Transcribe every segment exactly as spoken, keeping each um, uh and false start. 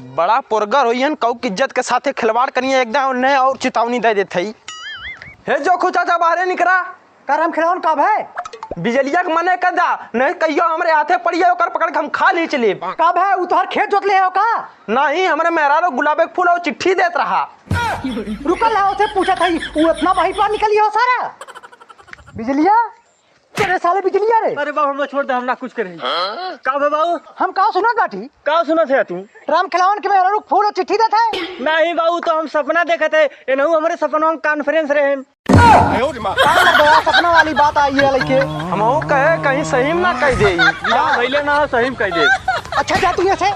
बड़ा पोरगर होइहन, कऊ की इज्जत के साथे खिलवाड़ करिहैं, एकदम उन्हें और चेतावनी दे देत हई। हे जोखू चाचा, बाहरे निकरा। का राम खेलावन, का भय? बिजलिया के मने कर दा, नहीं कहियो हमरे हाथे पड़िए, ओकर पकड़ के हम खा ली चली। का भय, उ तोहर खेत जोत ले हो का? नहीं, हमरे मेहरारू गुलाबे के फूल और चिट्ठी देत रहा। रुकल है, उसे पूछत हई, उ इतना बहिपा निकली हो सारा। बिजलिया, तेरे साले बिजलिया रे। अरे बाबू, हमें छोड़ दे, हम ना कुछ करे। का भय बाबू? हम का सुनत बाटी? का सुनत है तू? राम खेलावन के मेहरारू फूल और चिट्ठी देत है। नहीं बाबू, तो हम सपना देखत है, एनहू हमरे सपनवा में conference रहे। का लगवा सपना वाली बात आई है लइके? हमहू कहे कहीं सही में ना कह दे। ना भइले ना, सही में कह दे। अच्छा, जा तू यहाँ से।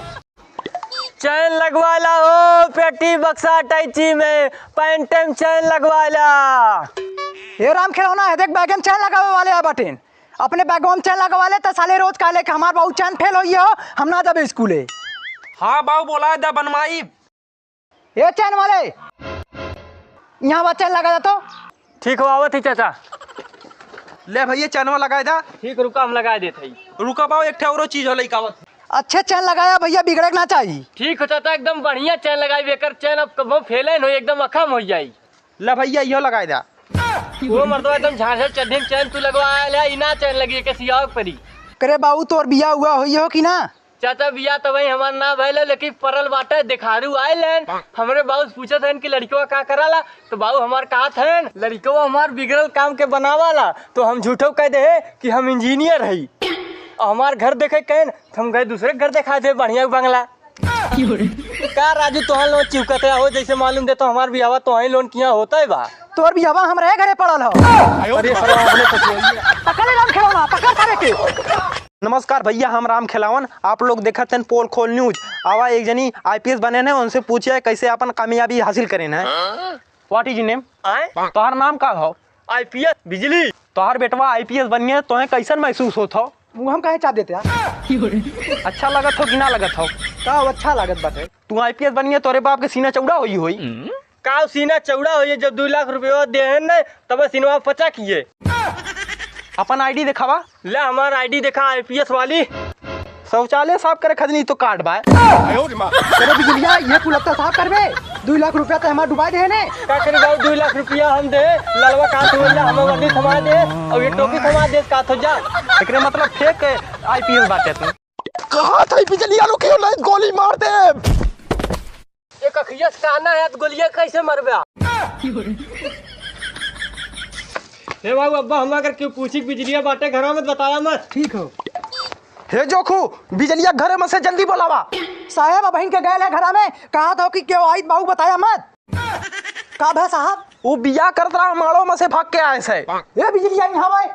चैन लगवा ला हो, पेटी बक्सा अटैची में, पैंट में चैन लगवा ला। ए राम खेलौना, है देख, बैग में चैन लगावे वाले आ बाटेन। अपने बैगवा में चैन लगवा ले, त साले रोज कहले कि हमार बाबू चैन फेल होइए हो, हम ना जाबे स्कूले। हाँ बाबू, बोला दा बनवाई। ए चैन वाले, यहाँ बा चैन लगा दे तो। ठीक हो, आवत ही चाचा। ले भइया, चैनवा लगाए दा। ठीक, रुका, हम लगाए देत हई। रुका बाबू, एक ठे औरो चीज हो, लइका आवत। अच्छे चैन लगाया भइया, बिगड़े के ना चाहिए। ठीक हो चाचा, एकदम बढ़िया चैन लगाई, एकर चैन अब कबो फेले न होई, एकदम अखम हो जाई। ले भइया, इहो लगाए दा। वो मर्दवा एकदम झांझर चड्ढी में चैन तू लगवा आयल है, ई ना चैन लगी, एके सियाव परी। करे बाबू, तोर बिया हुआ होई हो कि ना? चाचा, बिया तो भाई हमार ना भइल, लेकिन परल बाटे, देखारू आइल हन। हमरे बाबू से पूछत हन कि लड़कवा का कराला, तो बाबू हमार कहत हन, लड़कवा हमार बिगड़ल काम के बनावाला, तो हम झूठो कह दे कि हम इंजीनियर हई। और हमार घर देखे कहन, तो हम गए दूसरे के घर देखा दे, बढ़िया बंगला। का राजू, तोहन लोन चिउकत है हो, जैसे मालूम दे तो हमार बियाहवा तोहन लोन किया होता है बा। तोर बियाहवा हमरे घरे पड़ल हो। अरे साला, हमने तो बोल दिया। पकड़ ले राम खेलौना, पकड़ सारे के। नमस्कार भइया, हम राम खेलावन, आप लोग देखत हन पोल खोल न्यूज। आवा एक जनी आईपीएस बने हैं, उनसे पूछिए कैसे अपन कामयाबी हासिल करें हैं। What is your name? आए? तोहार नाम का हो? आईपीएस बिजली। तोहार बेटवा आईपीएस बनिए, तोहे कैसन महसूस होत हो? मुँह हम काहे चाप देते यार? अच्छा लगत हो कि ना लगत हो? का अच्छा लागत बाटे? तू आईपीएस बनिए, तोरे बाप के सीना चौड़ा होई होई। का सीना चौड़ा होई, जब दू लाख रुपया देहन न, तब सीनवा पचा किए। अपन आईडी देखावा। ले हमार आईडी देखा, आईपीएस वाली। शौचालय साफ करे खातिर तो कार्ड बा। अरे बिजलिया, ये कुल हफ्ता साफ करबे? दू लाख रुपया तो हमार डुबा देहने। का करे जाऊ, दू लाख रुपया हम दे, ललवा का तो जा, हम वर्दी थमा दे, और ये टोपी थमा दे, का तो जा। एकरे मतलब फेक आईपीएस बाटे तू। कहा था बिजलिया लोग के लाइट गोली मार दे। एक अखिया से काना है, तो गोलियां कैसे मरबे? हे बाबू, अब्बा, हम अगर क्यों पूछी कि बिजलिया बाटे घरा में, तो बताया मत। ठीक हो। हे जोखू, बिजलिया घरे में से जल्दी बोलावा। साहेब, अबहिन के गए है घरा में, कहा था कि क्यों आई, बाबू बताया मत। का भा साहब? वो बियाह करत रहा, माड़ो में से भाग के आए से। ए बिजलिया, यहाँ आए।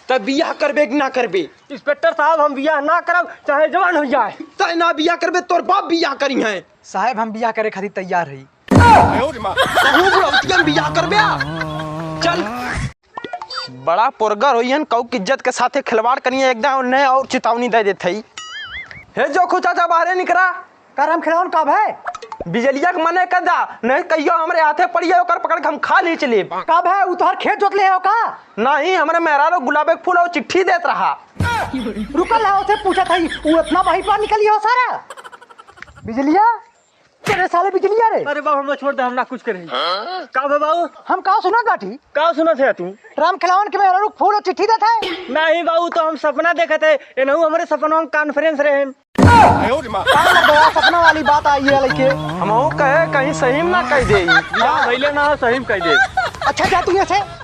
तब बियाह करबे कि ना करबे? इंस्पेक्टर साहब, हम बियाह ना करब, चाहे जवान हो जाए। तय ना बियाह करबे, तोर बाप बियाह करी हैं। साहेब, हम बियाह करे खातिर तैयार हई। कहूँ बुढ़ौतिया में बियाह करबे? चल। बड़ा पोरगर होइहन, कऊ की इज्जत के साथे खिलवाड़ करिए, एकदम उन्हें और चेतावनी दे देत हई। हे जोखू चाचा, बाहरे निकरा। का राम खेलावन, का भय? बिजलिया के मने कर दा, नहीं कहियो हमरे हाथे पड़िए, ओकर पकड़ के हम खा ली चली। का भय, उ तोहर खेत जोत ले हो का? नहीं, हमरे मेहरारू गुलाबे के फूल और चिट्ठी देत रहा। रुकल है, उसे पूछत हई, उ इतना बहिपा निकली हो सारा। बिजलिया, तेरे साले बिजलिया रे। अरे बाबू, हमें छोड़ दे, हम ना कुछ करे। का भय बाबू? हम का सुनत बाटी? का सुनत है तू? राम खेलावन के मेहरारू फूल और चिट्ठी देत है। नहीं बाबू, तो हम सपना देखत है, एनहू हमरे सपनवा में conference रहे। का लगवा सपना वाली बात आई है लइके? हमहू कहे कहीं सही में ना कह दे। ना भइले ना, सही में कह दे। अच्छा, जा तू यहाँ से।